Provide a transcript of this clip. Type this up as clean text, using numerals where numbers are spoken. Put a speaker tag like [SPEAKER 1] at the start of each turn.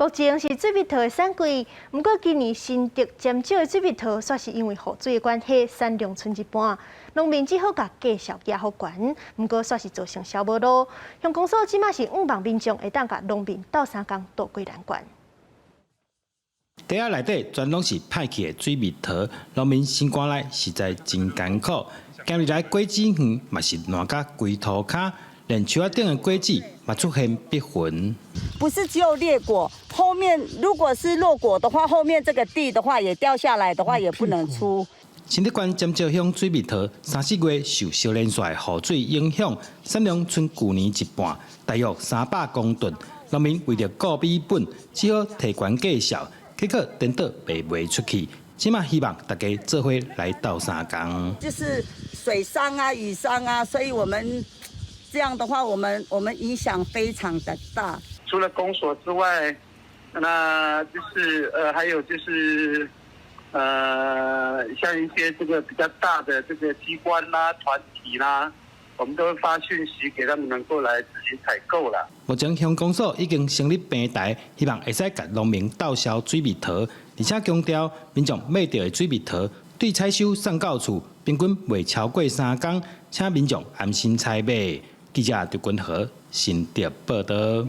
[SPEAKER 1] 目前是水蜜桃的產季，毋過今年新竹尖石的水蜜桃，煞是因為雨水的關係，產量賰一半，農民只好共價數壓予懸，毋過煞是造成銷無路。鄉公所這馬是向望民眾會當共農民鬥相共渡過難關。
[SPEAKER 2] 袋仔內底全攏是歹去的水蜜桃，農民心肝內實在真艱苦。今日來果子園嘛是爛甲規塗跤，連樹仔頂的果子嘛出現篦痕。
[SPEAKER 3] 不是只有裂果，後面如果是落果的話，後面這個蒂的話也掉下來的話，也不能出。
[SPEAKER 2] 新竹縣尖石鄉水蜜桃三四月受小連續的雨水影響，產量賰舊年一半，大約300公噸。農民為著顧米本，只好提懸價數，結果顛倒賣袂出去。這馬希望大家做伙來鬥相共。
[SPEAKER 3] 就是水傷啊、雨傷啊，所以我們這樣的話，我們影響非常的大。
[SPEAKER 4] 除了公所之外，那就是還有就是像一些這個比較大的這個機關啦、團體啦，我們都會發訊息給他們，能夠來自行採購啦。
[SPEAKER 2] 目前鄉公所已經成立平台，希望會使共農民鬥銷水蜜桃，而且強調民眾買著的水蜜桃對採收送到厝，平均袂超過3工，請民眾安心採買。記者劉君和新竹報導。